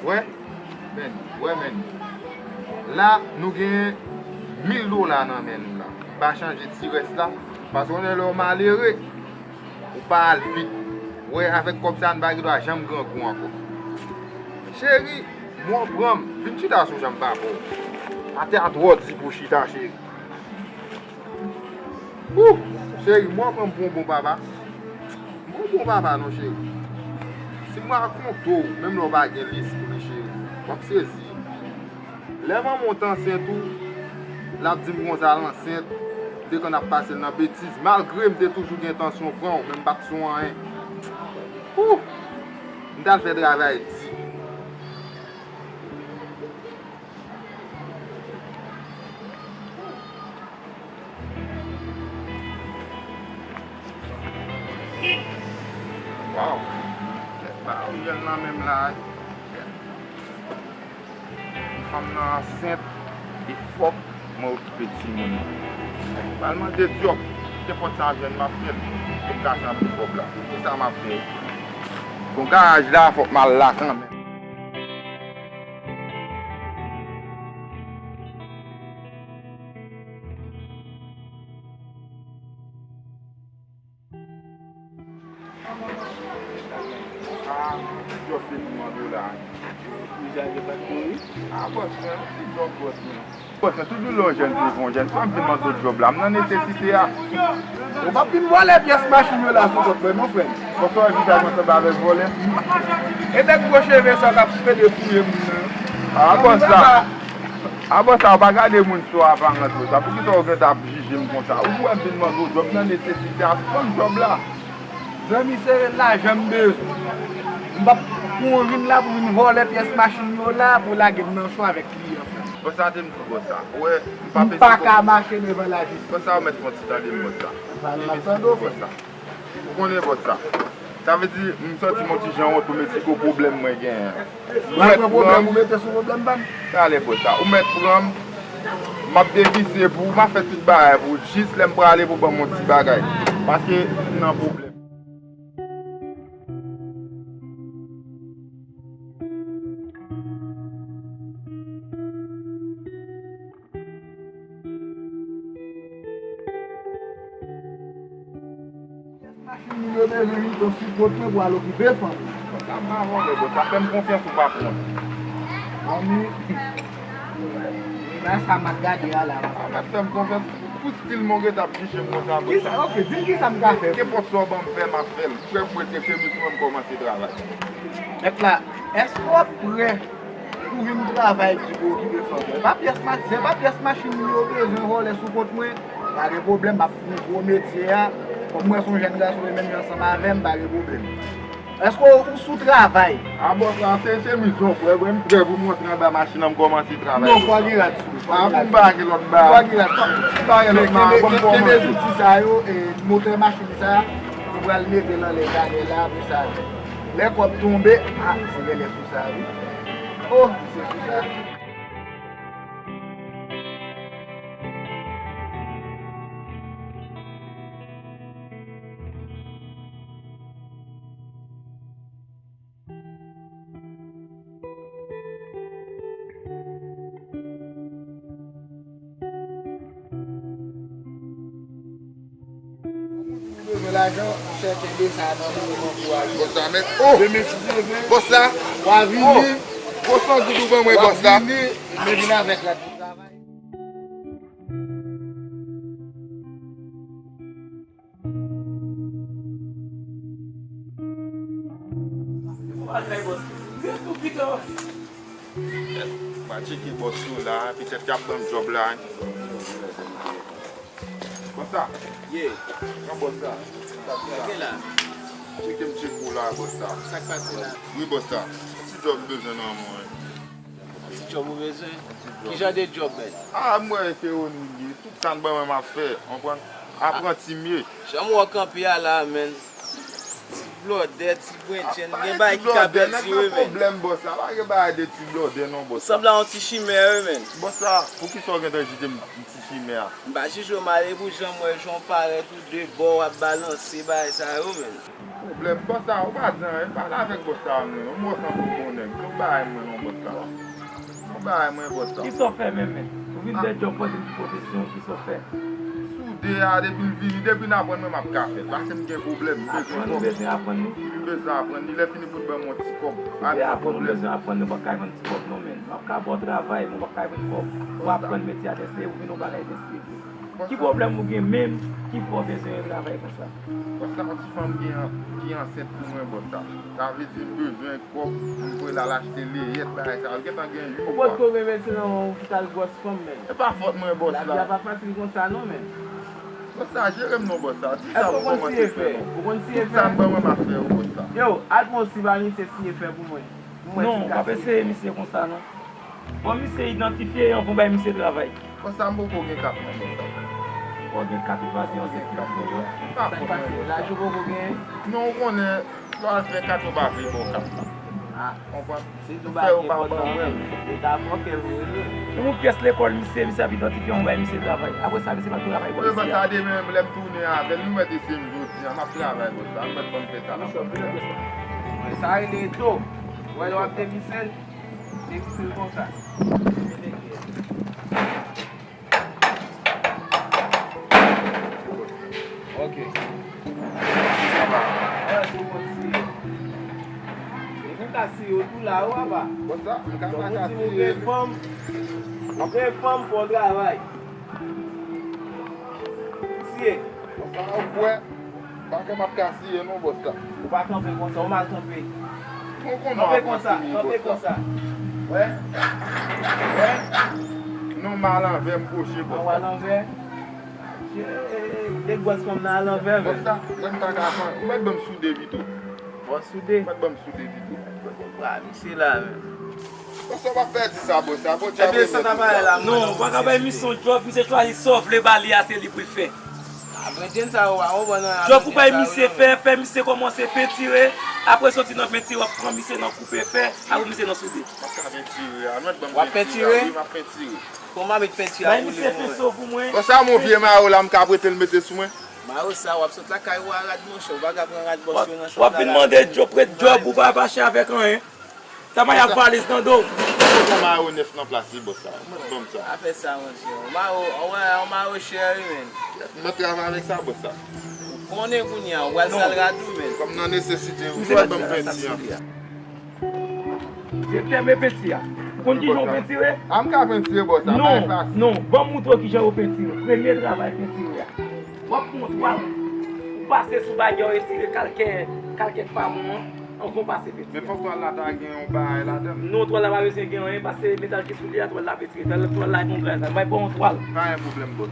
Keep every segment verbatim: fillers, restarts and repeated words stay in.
Wè, men, wè, men. La, nou gen mil dola nan men nou la. Pa chanje ti rès la, paske w konnen lè w malere, ou pa al vit. Wè, avèk kòb sa, n pa gen dwa janm grangou ankò. Cheri, mwen pran m, vin chita sou janm pa bò. Atè a twò di pou chita, cheri. Ouh, cheri, mwen pran m pou yon bon papa. M pa yon bon papa non, cheri. Si m rakonte w, menm lè w pa gen lespri, cheri, w ap sezi. Lè manman w t ansent ou, l ap di m konsa l ansent, m te konn ap pase l nan betiz, malgre m te toujou gen entansyon pran w, men m pa t sou anyen. Ouh! M t al fè travay di. Waw! Kèt pa ou jèn nan menm la. Fanm nan ansent, e fòk mwen okipe timoun nan. Pral mande djòb, nenpòt sa m jwenn m ap fè l, pou m ka sanble kòb la. Kisa m ap fè? Bon, garaj la, fòk m al la kanmenm. Ah, ti djòb de mil dola. Ou ja gen pa kouri? Ah, bòs mwen, ti djòb bòs mwen. Bòs mwen, tout doulè yon jèn se yon jèn. Fò m vin mande w djòb la. M nan nesesite a. Ou p ap vin vòlè pyès machin yo la sou kont mwen, non, frè m. Bòs mwen, vizaj mwen sanble avèk vòlè. E nèg gwo cheve sa k ap pede fouye moun nan. Ah, bòs la. Ah, bòs la, ou pa gade moun sou aparans ou sa. Poukisa ou gentan ap jije m konsa? Ou wè m vin mande w djòb nan nesesite a, ban m djòb la. Zanmi, se lajan m bezwen. M p ap pou w vin la pou vin vòlè pyès machin yo la, pou w lage m nan cho avèk kliyan. Bòs la te m di w bòs la. Ou wè, m pa peze. M pa ka mache devan lajistis. Bòs la, ou mèt fè yon ti tande m bòs la. M ap tande w, frè. Ou konnen bòs la. Sa vle di, m santi m yon ti jan wont pou m esplike w pwoblèm mwen genyen an. Ou mèt pran pwoblèm, ou mete sou pwoblèm pa m. Talè bòs la. Ou mèt pran m, m ap devise pou ou, m ap fè tout bagay pou ou. Jis lè m prale pou ban m yon ti bagay. Paske m nan pwoblèm. Machin moun yo bezwen li, donk sou kont mwen pou al okipe fanmi. Sa m pa vòlè, bòs. Sa fè m konfyans ou pa pran. Fanmi, nan sa m ap gade a la. A mèt fè m konfyans. Pou stil mwen ou gentan ap jije m konsa, bòs. Kisa, ok, di m kisa m ka fè. Nenpòt sa w ban m fè, m ap fè l. Prè pou mwen se chemiz mwen, m kòmanse travay. Mèt la, èske w ap prè pou vin travay di pou okipe fanmi? Se pa pyès ma-, se pa pyès machin li yo bezwen vòlè sou kont mwen. Pa gen pwoblèm, m ap pran gwo metye a. Kòm mwen se yon jèn gason, e menm jan ansanm avè m, pa gen pwoblèm. Èske w sou travay? A bòs la, se chemiz yon frè, mwen m prè pou m rantre anba machin nan, m kòmanse travay. Non, fò gen rad sou ou. A pou m pa gen lòt ba. Fò gen rad, fò pa gen lòt ba, bon, m kòmanse. Kenbe zouti sa yo, e, motè machin sa, nou pral mete l anlè talè la, apre sa, lè kòb tonbe, a, se genlè sou sa, wi. O, se sou sa. Ou bezwen lajan, chèche de sa nan moman pou ale. Bòs la, mèt. Oh! Demen, si Dye vle, bòs la, w a vini. Oh! Gwo san doudou ban mwen, bòs la. W a vini, men vin avèk rad pou travay. Mwen tcheke bòs yo la, petèt y ap ban m djòb la. Bòs la. Ye. Nan bòs la. Tcheke la. Tcheke m tcheke w la, bòs la. Sa k pase la? Wi, bòs la. Ti djòb m bezwen nan men w. Ti djòb ou bezwen? Ki jan de djòb, men? A, m wè se yo nou ye. Tout sa n ban mwen m ap fè, konprann? Apranti m ye. Jan m wè w kanpe a la, men. Ti blòdè, ti brenn, gen bagay ki ka pèdi, wi, men. Pwoblèm, bòs la. Pa gen bagay de ti blòdè, non, bòs la. Ou sanble a yon ti chimè, wi, men. Bòs la, poukisa w gentan jete m ti chimè a? M pa jije w, m ale pou jan m wè jan w parèt ou de bò, w ap balanse, bagay sa yo, men. Pwoblèm, bòs la, ou pa di anyen, pale avèk bòs la, mwen, ou mò sanble yon bon nèg, ou bagay mwen non, bòs la. Ou bagay mwen, bòs la. Kisa w fè menm, menm? Ou vin de djòb, pote m ki pwofesyon, kisa w fè? Soude a, depi l vini, depi n aprann mwen, m ap ka fè l. Paske m gen pwoblèm, m bezwen kòb. Aprann, ou bezwen aprann li. M bezwen aprann li, lè fini pou l ban m yon ti kòb. Aprann, ou bezwen aprann li, ou pa ka jwenn ti kòb non, menm. M ap ka ba w travay, men ou pa ka jwenn kòb. Ou aprann metye a, dèske ou vin yon bagay dèske. Ki pwoblèm ou gen menm ki fè w bezwen travay konsa? Bòs la, yon ti fanm gen, ki ansent pou mwen, bòs la. Sa vle di m bezwen kòb, m voye l al achte leyèt, bagay sa. L gentan gen uit mwa. Ou potko gen medsen nan men w ki t al gwòs fanm, menm. E pa fòt mwen, bòs la. Lavi a pa fasil konsa, non, menm. Bòs la, jere m non, bòs la. Di sa pou kòmanse fè non. Ou konn siye fè? Tout sa m ban mwen, m ap fè yo, bòs la. Yo, al pran yon siba misye siye fè pou mwen. Non, w ap eseye misye konsa, non. Bon, misye idantifye, anvan w bay misye travay. Konsa, m poko gen kat non, bòs la. Ou gen kat, ou pa di yon sèk kat pou yo. Pa fòt mwen, bòs la. Lajan w poko genyen? Non, ou konnen, lè w al fè kat, yo pa vle ba w kat la. Konprann? Fè yo pa ban mwen. Ou ta fòkè vre, wi. Yon pyès lekòl misye, misye ap idantifye, anvan w bay misye travay. Apre sa, misye pa travay bò isi a. Bòs la, demen, lè m tounen avè l, nou wè dezyèm jodi a, m ap travay, bòs la. Mèt ban m fè sa la. Sa rele eto. Wè, lè w ap demisyon, demisyon konsa. Ok. Ou ka siye yo tou la, ou apa. Donk, ou di ou gen fanm, ou gen fanm pou w travay. Siye. Bòs la, ou kwè, pa gen m ap ka siye non, bòs la. Ou pa kanpe konsa, ou mal kanpe. Kanpe konsa, kanpe konsa. Wè. Wè. Non, m al anvè, m kwoche, bòs la. Ou al anvè. De gwòs fanm nan al anvè, men. Bòs la, lè m ta ka pran, ou mèt ban m soude pito. Bon, soude. Ou mèt ban m soude pito. Wa, misye la, men. Bòs la, w ap pèdi sa, bòs la. Bondye ap remèt ou sa. Non, ou pa ka bay misye yon djòb, misye chwazi sa w vle ba li a, se li pou l fè. Djòb ou bay misye fè, fè misye kòmanse pentire, apre soti nan pentire, w ap pran misye nan koupe fè, apre misye nan soude. M ap ka pentire a, mèt ban m pentire a, wi, m ap pentire. Kòman met penti a pou li pou mwen? Bòs la, yon vye mayo la, m ka prete l mete sou mwen? Mayo sa, w ap sot lakay ou a rad, monchè, ou pa ka pran rad bòs yo nan chòt la. W ap vin mande djòb, prete djòb, ou pa mache avèk anyen. Sa mayo ap valiz nan do w. Ou pran mayo nèf nan plas li, bòs la. Ou mèt ban m sa. Pa fè sa, monchè. Yon mayo, yon mayo chè, wi, men. M ap travay avèk sa, bòs la. Ou konnen kounye a, ou pral sal rad ou, men. Kòm nan nesesite, ou mèt ban m penti an. Se tèm e penti a. Ou konn kijan w pentire? A, m ka pentire, bòs, sa pa fasil. Non, non, ban m moutre w kijan yo pentire. Premye travay pentire a. W ap pran yon twal, ou pase sou bagay, ou retire kalkè, kalkè pamon an, anvan w pase pentire. Men fòk twal la ta gen yon bagay ladan l. Non, twal la pa bezwen gen anyen, paske metal ki sou li a, twal la petire. Twal, twal la gen yon grenn sa. Bay pran yon twal. Pa gen pwoblèm, bòs.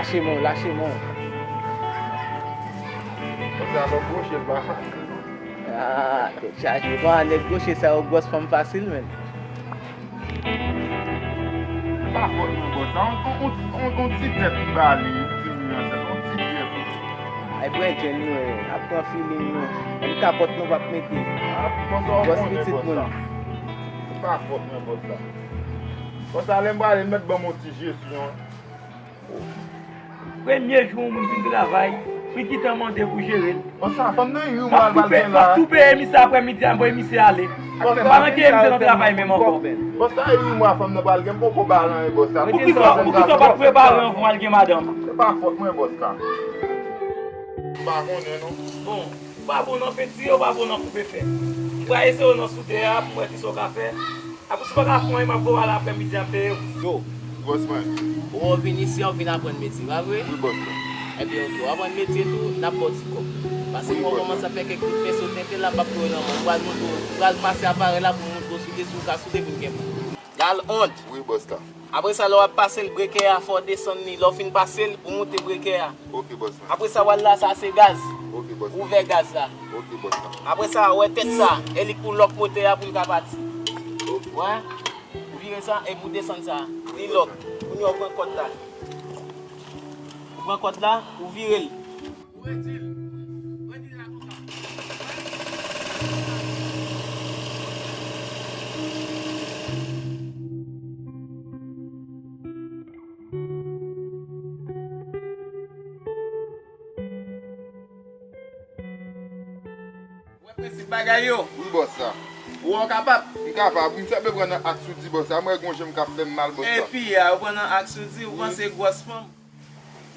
Lache men w, lache men w. Sa se alò gwoche l pa fasil non. Ah, tèt chaje. Bon, nèg gwoche sa yo gwòs fanm fasil, men. Pa fòt mwen, bòs la. On, on, on, on, on ti dèt m ba li, di m li ansent, on ti dèt. Ay, pran djèl nou, ap pran feeling nou. Menm kapòt nou p ap mete. Bòs pitit moun. Pa fòt mwen, bòs la. Bòs la, lè m prale, l mèt ban m on ti jesyon. Premye jou yon moun vin travay, li gentan mande pou jere l. Bòs la, fanm nan ui mwa l pral gen la. M ap tou peye misye aprè midi a, m voye misye ale. Pa ranke misye nan travay menm ankò. Bòs la, ui mwa fanm nan pral gen, m poko ba l anyen, bòs la. Poukisa, poukisa w pa t prepare anvan w al gen madanm? Se pa fòt mwen, bòs la. M pa konnen, non. Bon, ou pa bon nan pentire, ou pa bon nan koupe fè. M pral eseye w nan soudè a pou m wè kisa w ka fè. Apre si w pa ka fè anyen, m ap voye w ale aprè midi a, m peye w. Yo. Bòs mwen. Ou vin isi a, ou vin aprann metye, pa vre? Wi, bòs mwen. Ebyen, oke, w aprann metye tou, n ap ba w ti kòb. Paske mwen kòmanse ap fè kèk bout pèso tenten la, m p ap twò nan men w. M pral montre w, m pral pase aparèy la pou m montre w soude, si w ka soude pou n gen bon. Gal ont. Wi, bòs la. Apre sa, lè w ap pase l, brekè a, fò w desann li. Lè w fin pase l, ou moute brekè a. Oke, bòs mwen. Apre sa, w al la, sa se gaz. Oke, bòs mwen. Ouvè gaz la. Oke, bòs mwen. Apre sa, wè tèt sa, elik pou lòk motè a pou l ka pati. Oke. Wè, ou vire sa epi ou desann sa. Li lòk. Kounye a ou pran kòd la. Ou pran kòd la, ou vire l. Ou redi l. Redi l la konsa. Wè prensip bagay yo. Wi, bòs la. Ou wè w kapab? M kapab. M sanble pran nan ak soudi, bòs la. M wè gon je m k ap fè m mal, bòs la. Epi a, ou pran nan ak soudi, ou panse gwòs fanm.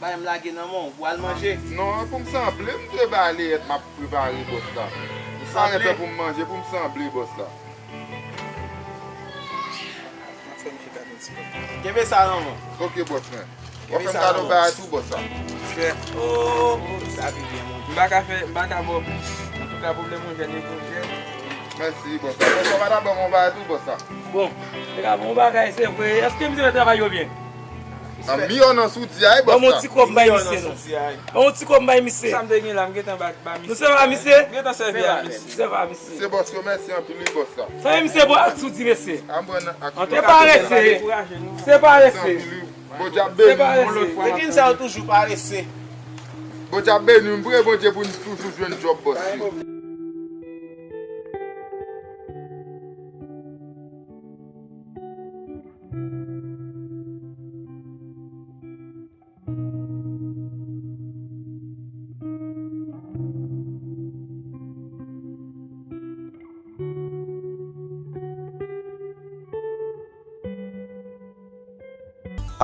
Bay m lage nan men w, pou al manje. Non, pou m sanble, m te ba leyèt m ap prepare, bòs la. M pa gen tan pou m manje, pou m sanble, bòs la. Kenbe sa nan men w. Ok, bòs mwen. W ap fè m kado bagay tou, bòs la. Respè. Oh, oh, sa pi byen, monchè. M pa ka fè, m pa ka ba w plis. Antouka, pwoblèm yon jèn, yon jèn. Mèsi, bòs la. Bòs la, w pa ta ban m yon bagay tou, bòs la. Bon, te ka bon bagay, se vre. Èske misye fè travay yo byen? An miyò nan soudi a, wi, bòs la. Ban m yon ti kòb bay misye, non. Ban m yon ti kòb bay misye. Sa m te gen la, m gentan ba, ba misye. Nou sèvi a misye? M gentan sèvi a misye. Sèvi a misye. Se bòs yo, mèsi anpil, wi, bòs la. Sa e misye bò ak soudi, mesye. A m pran nan ak soudi. Se parese. Se parese. Mèsi anpil, wi. Bondye ap beni w. Yon lòt fwa, n ap tande. Pou kisa w toujou parese? Bondye ap beni w. M priye Bondye pou n toujou jwenn djòb, bòs yo.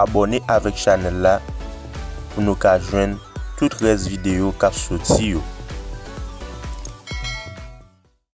Abòne avèk chanèl la pou nou ka jwenn tout rès videyo k ap soti yo.